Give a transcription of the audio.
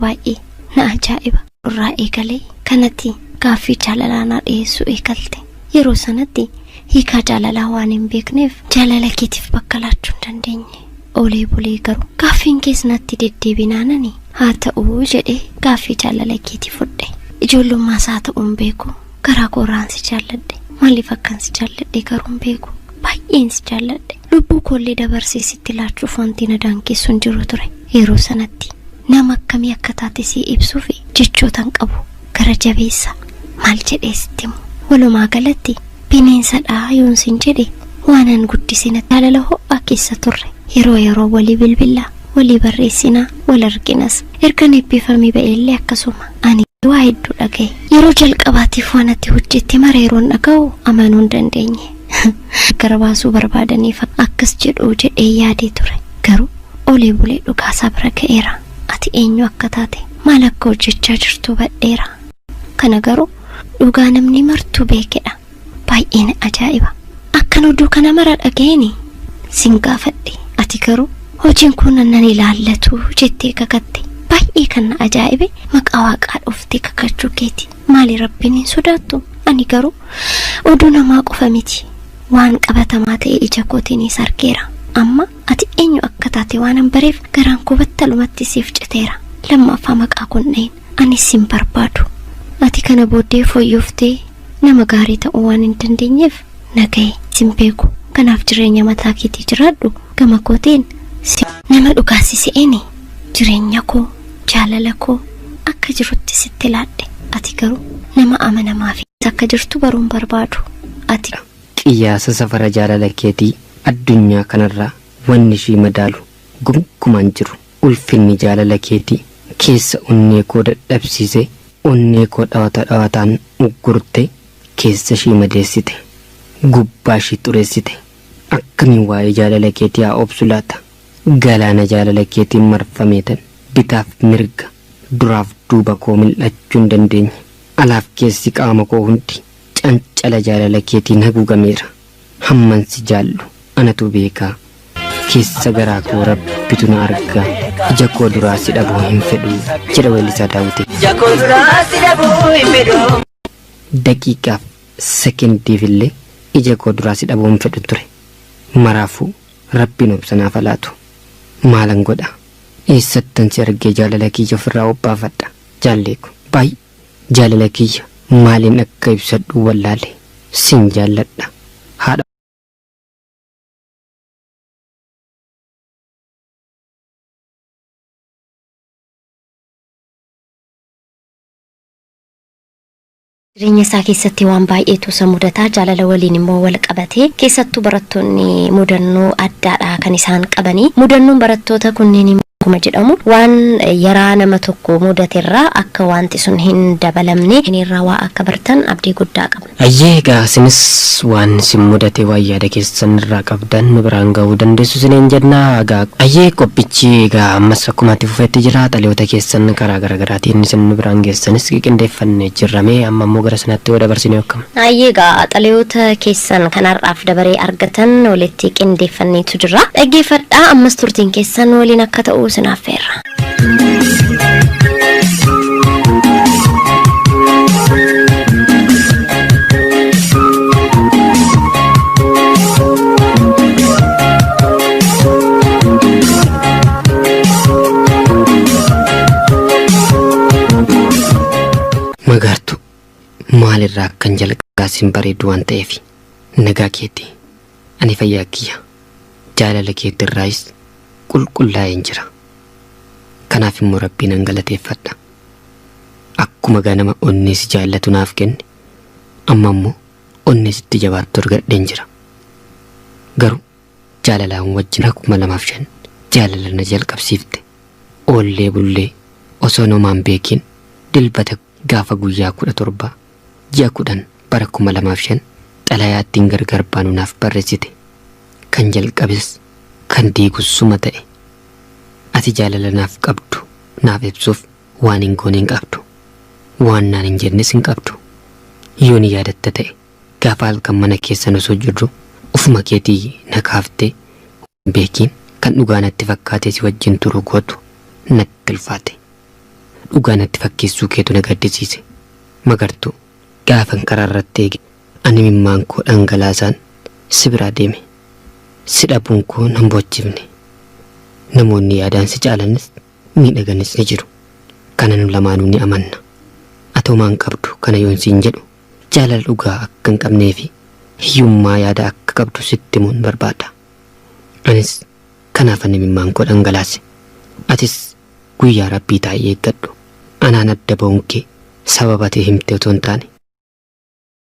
Baay'ee na ajaa'iba. Irraa eegalee kanatti gaaffii jaalalaa naa dhiyeessuu eegalte. Yeroo sanatti hiikaa jaalalaa waan hin beekneef jaalala keetiif bakka laachuu hin dandeenye. Oolee bulee garuu gaaffiin kees natti deddeebinaanani haa ta'uu jedhee gaaffii jaalala keetii fudhe. Ijoollummaa isaa ta'uu hin beeku, garaa koorraan si jaalladhe. Maaliif akkan si jaalladhe garuu hin beeku. Baay'een si jaalladhe. Lubbuu koollee dabarsee sitti laachuuf wanti na daangessu hin jiru ture. Yeroo sanatti nama akkamii akka taate si ibsuuf jechoota hin qabu. Gara jabeessa maal jedhee sitti himu. Walumaa galatti bineensadha yoon sin jedhe waanan guddisina. Jaalala ho'aa keessa turre. Yeroo yeroo walii bilbillaa, walii barreessinaa, wal arginas. Ergan eebbifamee ba'ellee akkasuma. Ani waa hedduu dhaga'e. Yeroo jalqabaatiif waan ati hojjette mara yeroon dhaga'u amanuu hin dandeenye. Gara baasuu barbaadaniif akkas jedhu jedhee yaadee ture. Garuu olee bulee dhugaasaa bira ga'eera. Ati eenyu akka taate, maal akka hojjechaa jirtu hubadheera. Kana garuu dhugaa namni martuu beekedha. Baay'ee na ajaa'iba. Akkan oduu kana mara dhaga'een sin gaafadhe. Ati garuu hojiin kun nan ilaallatu jettee kakatte. Baay'ee kan na ajaa'ibe maqaa waaqaa dhooftee kakachuu keeti. Maali, Rabbiin hin sodaattu? Ani garuu oduu namaa qofa miti. Waan qabatamaa ta'e ija kootiinis argeera. Amma ati eenyu akka taate waan an bareef garaan koo battalumatti siif citeera. Lammaffaa maqaa kun dhayin. Anis sin barbaadu. Ati kana booddee fooyyooftee nama gaarii ta'uu waan hin dandeenyeef naga'e sin beeku. Kanaaf jireenya mataa keetii jiraadhu. Gama kootiin si nama dhugaa si se'eeni jireenya koo, jaalala koo akka jirutti sitti laadhe. Ati garuu nama amanamaa fi akka jirtu baruun barbaadu. Ati Qiyyaasa safara jaalala keetii addunyaa kanarraa wanni ishii madaalu gonkumaan jiru. Ulfinni jaalala keetii keessa onnee koo dadhabsiise, onnee koo dhawata dhawataan uggurte, keessa ishii madeessite, gubbaa ishii xureessite. Akkamiin waa'ee jaalala keetii haa obsu laata? Galaana jaalala keetiin marfameetan bitaaf mirga, duraaf duuba koo mil'achuu hin dandeenye. Alaaf keessi qaama koo hundi cancala jaalala keetiin haguugameera. Hamman si jaallu anatu beekaa. Keessa garaa koo Rabbitu na argaa. Ija koo duraa si dhabuu hin fedhu, jedha weellisaa Daawwitee. Ija koo duraa si dhabuu hin fedhu. Daqiiqaaf sekendiif illee ija koo duraa si dhabuu hin fedhu ture. Maraafuu Rabbiin obsa naaf haa laatu. Maalan godha? Eessattan si argee jaalala kiyya ofirraa obbaafadha? Jaallee ko, baay'ee jaalala kiyya maaliin akka ibsadhu wallaale. Sin jaalladha. Haadha Jireenya isaa keessatti waan baay'eetu isa mudataa. Jaalala waliin immoo wal qabatee keessattuu barattoonni mudannoo addaadha kan isaan qabanii. Mudannoon barattoota kunneen immoo akkuma jedhamu waan yaraa nama tokko mudaterraa akka wanti sun hin dabalamne irraa waa akka bartan abdii guddaa qabna. Ayyee, egaa isinis waan isin mudate, waan yaada keessan irraa qabdan nu biraan ga'uu dandeessu isiniin jenna. Egaa ayyee, qophichi egaa ammas akkuma itti fufetti jira. Xalayoota keessan karaa garaagaraatiin isin nu biraan geessanis qindeeffannee jirrame. Amma immoo gara sanatti yoo dabarsine akkam? Ayyee, egaa xalayoota keessan kan har'aaf dabaree argatan walitti qindeeffanneetu jira. Dhaggeeffadhaa, ammas turtiin keessan waliin akka ta'u isin affeerra. Magaartuu, maalirraa akkan jalqabaa sin bareedu waan ta'eef, nagaa keetii? Ani fayyaa kiyya, jaalala keetirraayis qulqullaa'een jira. Kanaaf immoo Rabbii nan galateeffadha. Akkuma ganama onnee si jaallatu naaf kenne, amma immoo onnee sitti jabaattu argadheen jira. Garuu jaalalaan wajjin 2005 jaalala na jalqabsiifte. Oollee bullee osoo namaan beekin Dilbata gaafa guyyaa 17 ji'a 10 bara 2005 xalayaa ittiin gargar baanu naaf barreessite. Kan jalqabes kan diigus suma ta'e. Ati jaalala naaf qabdu naaf ibsuuf waan hin goone hin qabdu. Waan naan hin jennes hin qabdu. Yoo ni yaadatta ta'e, gaafa halkan mana keessan osoo jirru ofuma keetii na kaaftee beekiin kan dhugaa natti fakkaatee si wajjin turuu kootu natti ulfaate. Dhugaa natti fakkeessuu keetu na gaddisiise. Magartuu, gaafan karaa irratti eege ani imimmaan koo dhangalaasaan si biraa deeme. Si dhabuun koo nan boochifne. Namoonni yaadaan si caalanis miidhaganis ni jiru. Kana nu lamaanuu ni amanna. Atoo maan qabdu kana yoon siin jedhu jaalala dhugaa akka hin qabnee fi hiyyummaa yaada akka qabdu sitti himuun barbaada. Anis kanaafan imimmaan koo dhangalaase. Atis guyyaa Rabbii taa'ii eeggadhu. Anaan adda ba'uun kee sababa ati himte otoo hin taane